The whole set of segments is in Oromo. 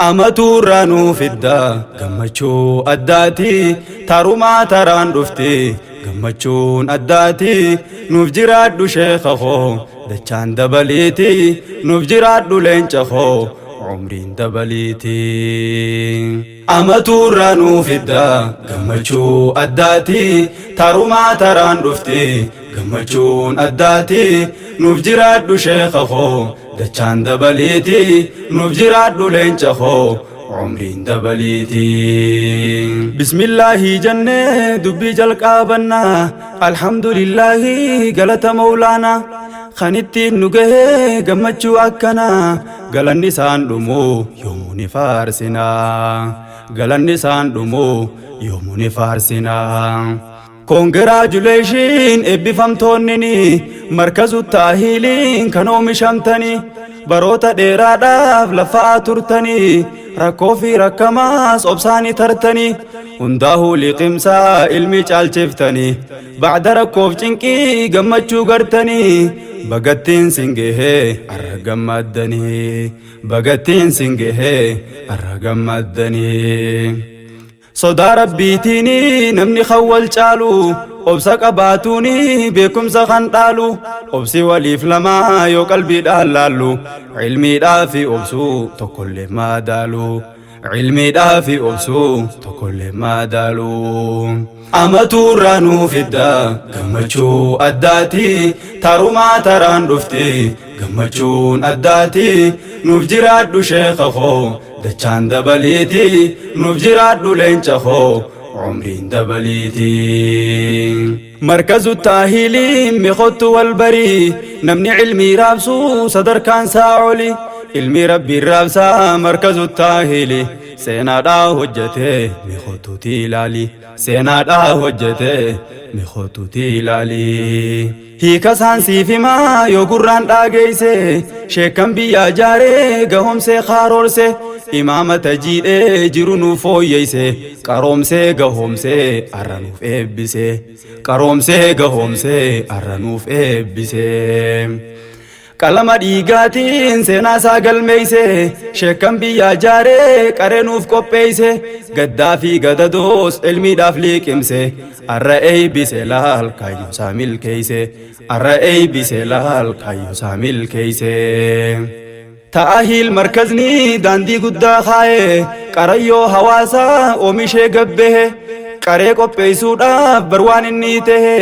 Amatuurraa nuu fidda gammachuu addaati tarumaa taraan dhufti gammachuun addaati nuuf jiraadhu sheeka koo dachaan dabaliiti nuuf jiraadhu leenca koo umriin dabaliiti. Amatuurraa nuu fidda gammachuu addaati tarumaa taraan dhufti gammachuun addaati nuuf jiraadhu sheeka koo dachaan dabaliiti nuuf jiraadhu leenca koo umriin dabaliiti. Bismillaahi jennee dubbii jalqaabannaa alhamdulillaahi galata mawlaanaa kan ittiin nu gahee gammachuu akkanaa galanni isaan dhumuu yoomuu ni faarsinaa galanni isaan dhumuu yoomuu ni faarsinaa. Congratulation eebbifamtoonni markazu taahiiliin kan oomishamtanii baroota dheeraadhaaf lafaa turtanii rakkoo fi rakkamaas obsaanii tartanii hundaa'uu liqimsaa ilmi caalchiftanii bacda rakkoof cinqii gammachuu gartanii bagattiin sin gahee arra gammaddanii bagattiin sin gahee arra gammaddanii. Sodaa rabbiitiin namni kan wal caalu obsa qabaatuun beekumsa kan dhaalu obsi waliif lamaa yoo qalbiidhaan laallu ilmiidhaa fi obsuu tokkollee madaalu ilmiidhaa fi obsuu tokkollee madaalu. Amatuurraa nuu fidda gammachuu addaati tarumaa taraan dhufti gammachuun addaati nuuf jiraadhu sheeka koo dachaan dabaliiti nuuf jiraadhu leenca koo umriin dabaliiti. Markazu taahiliin miqottu wal barii namni ilmii raabsuu sadarkaan isaa oli ilmi rabbiin raabsaa markazu taahili seenaadhaa hojjete miqottuuti ilaali seenaadhaa hojjete miqottuuti ilaali. Hiika isaan siif himaa yoo gurraan dhaageeyse sheekkan biyyaa jaaree gahoomsee kaaroorse imaamata jiidhee jiru nuuf fooyyeyse qaroomsee gahoomsee arra nuuf eebbise qaroomsee gahoomsee arra nuuf eebbise. Qalama dhiigaatiin seenaa isaa galmeeyse sheekkan biyyaa jaaree qaree nuuf qopheeyse gaddaa fi gadadoos ilmiidhaaf liqimse arra eeybise laal kaayyoo isaa milkeeyse arra eeybise laal kaayyoo isaa milkeeyse. Ta'ahiil markazni daandii guddaa kaa'e qarayyoo hawaasaa oomishee gabbehe qaree qopheessuudhaaf barwaan inni tahe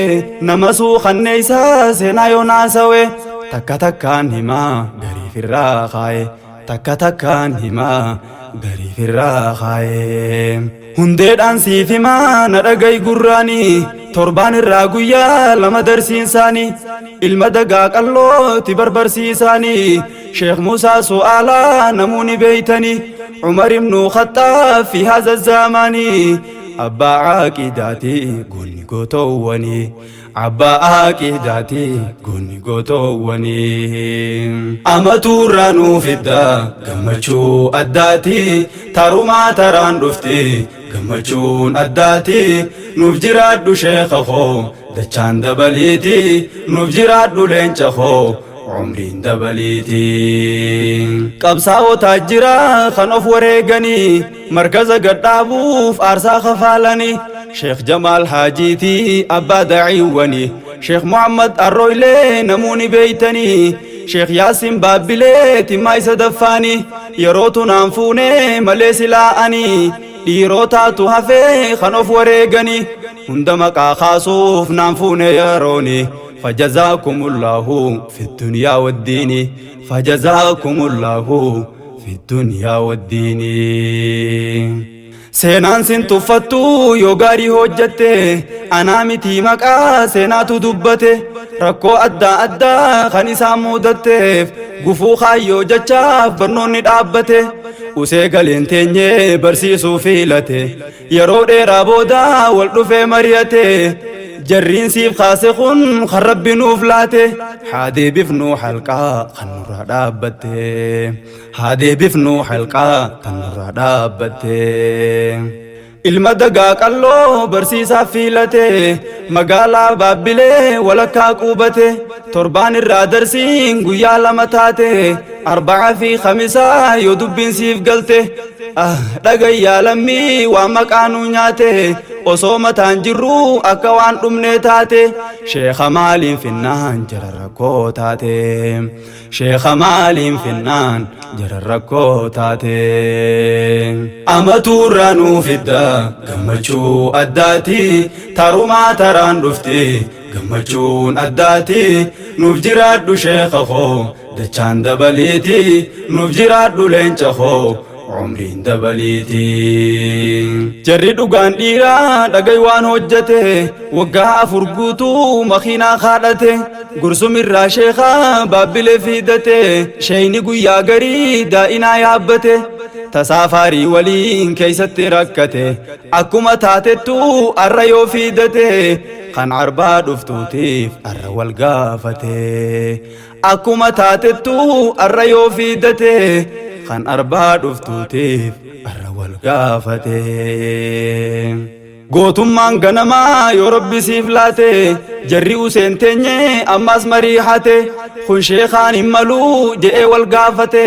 nama suukanneessaa seenaa yoo naasawe takka takkaan himaa gariif irraa kaa'e takka takkaan himaa gariif irraa kaa'e. Hundeedhaan siif himaa na dhagayi gurraanii torbaan irraa guyyaa lama darsiinsaanii ilma dagaa qallooti barbarsiisaanii Sheekh Musaa Su'aalaa namuuni beeytanii Umar ibnu Khaxaab fi haza zamaanii abbaa caaqidaati goonni gootowwanii abbaa aaqidaati goonni gootowwanii. Amatuurraa nuu fidda gammachuu addaati tarumaa taraan dhufti gammachuun addaati nuuf jiraadhu sheeka koo dachaan dabaliiti nuuf jiraadhu leenca koo umriin dabaliiti. Qabsaa'otaa jira kan of wareeganii markaza gadhaabuuf aarsaa kafaalanii Sheekh Jamaal Haajiitii abbaa daciiwwanii Sheekh Muhammad Arrooylee namuuni beeytanii Sheekh Yaasin Baabbilee timmaa isa daffaanii yeroo tunaan fuunee malee silaa'anii dhiirotaatu hafee kan of wareeganii hunda maqaa kaasuuf naan fuune yerooni فجزاكم الله في الدنيا والدين فجزاكم الله في الدنيا والدين Seenaan sin tuffattu yoo gaarii hojjatte anaa miti maqaa seenaatu dubbate rakkoo adda addaa kan isaan mudatteef gufuu kaayyoo jechaaf barnoonni dhaabbate usee galeen teenyee barsiisuu fiilate yeroo dheeraa booda wal dhufee mari'ate jarriin siif kaase kun kan rabbi nuuf laate haa deebifnuu halqaa kan nurraa dhaabbatte haa deebifnuu halqaa kan nurraa dhaabbatte. Ilma dagaa qalloo barsiisaaf fiilate, magaalaa Baabbilee walakkaa quubate. Torbaan irraa darsiin guyyaa lama taate, arba'a fi khamisaa yoo dubbiin siif galte. Ah, dhagayyaa lammii waan maqaa nuu nyaate, osoo mataan jirru akka waan dhumnee taate. Sheekha maaliin finnaan jara rakkoo taate? Sheekha maaliin finnaan jara rakkoo taate? Amatuurraa nuu fidda gammachuu addaati, tarumaa taraan dhufti gammachuun addaati. Nuuf jiraadhu sheekha koo, dachaan dabaliiti. Nuuf jiraadhu leenca koo, umriin dabaliiti. Jarri dhugaan dhiiraa dhagay waan hojjete, waggaa 4 guutuu makiinaa kaadhate. Gursumirraa sheekaa Baabbilee fiidate, sheeyni guyyaa garii daa'inaa yaabbate. Tasaafarii waliin keessatti rakkate, akkuma taatettu arra yoo fiidate, kan arbaa dhuftuutiif arra wal gaafate. Akkuma taatettu arra yoo fiidate, kan arbaa dhuftuutiif arra wal gaafate. Gootummaan ganamaa yoo Rabbi siif laate, jarri useen teenye ammas marii hate. Kun sheekaan hin maluu je'ee wal gaafate.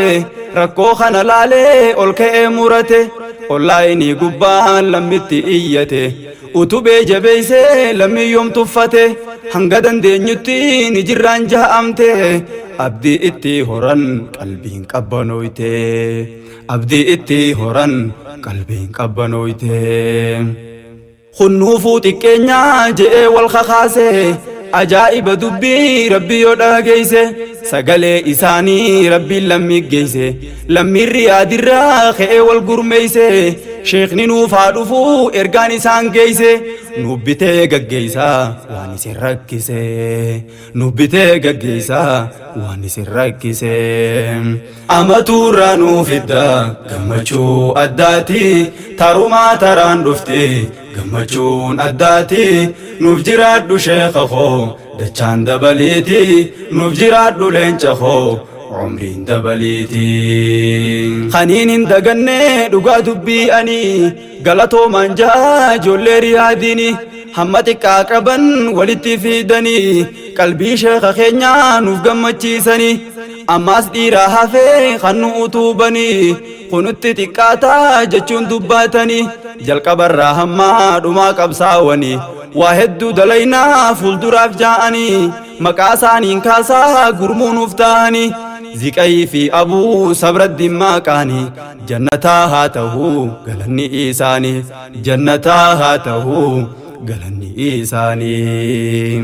Rakkoo kana laalee ol ka'ee murate, onlaayinii gubbaan lammitti iyyate. Utubee jabeeysee lammii yoom tuffate? Hanga dandeenyutti ni jirraan ja'amte. Abdii itti horan qalbiin qabbanooyte, abdii itti horan qalbiin qabbanooyte. Kunnuufuu xiqqeenyaa je'ee wal kakaase. Ajaa'iba dubbii Rabbi yoo dhageeyse, sagalee isaanii Rabbiin lammii geeyse. Lammiin Riyaadirraa ka'ee wal gurmeeyse, sheekni nuuf haa dhufuu ergaan isaan geeyse. Nuuf bitee gaggeeysaa waan isin rakkise, nuuf bitee gaggeeysaa waan isin rakkise. Amatuurraa nuu fidda gammachuu addaati, tarumaa taraan dhufti gammachuun addaati. Nuuf jiraadhu sheekha koo, dachaan dabaliiti. Nuuf jiraadhu leenca koo, umriin dabaliiti. Kaniin hin daganne dhugaa dubbii ani galatoomaan jaa ijoollee Riyaadiini, hamma xiqqaa qaban walitti fidanii qalbii sheekha keenyaa nuuf gammachiisanii. Ammaas dhiiraa hafee kan nu utubanii, kunutti xiqqaataa jechuun dubbatanii. Jalqabarraa hammaa dhumaa qabsaawanii waa hedduu dalaynaa fuulduraaf jaa'anii, maqaa isaaniin kaasaa gurmuu nuuf ta'anii. Ziqayii fi Abuu Sabraddiin maqaanii jannataa haa ta'uu galanni isaanii, jannataa haa ta'uu galanni isaanii.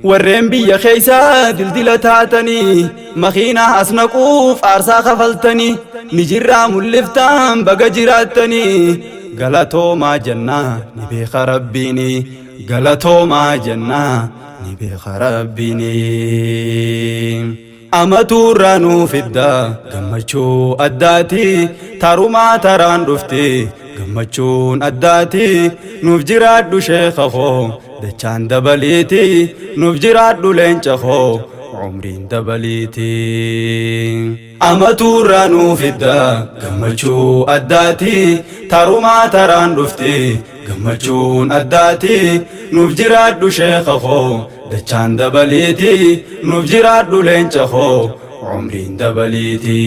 Warreen biyya keessa dildila taatanii makiinaa as naquuf aarsaa kafaltanii, ni jirraa mul'iftaan baga jiraattanii. Galatoomaa jennaa, ni beeka Rabbiini. Galatoomaa jennaa, ni beeka Rabbiini. Amatuurraa nuu fidda gammachuu addaati, tarumaa taraan dhufti gammachuun addaati. Nuuf jiraadhu sheekha koo, dachaan dabaliiti. Nuuf jiraadhu leenca koo, umriin dabaliiti. Amatuurraa nuu fidda gammachuu addaati, tarumaa taraan dhufti gammachuun addaati. Nuuf jiraadhu sheekha koo, dachaan dabaliiti. Nuuf jiraadhu leenca koo, umriin dabaliiti.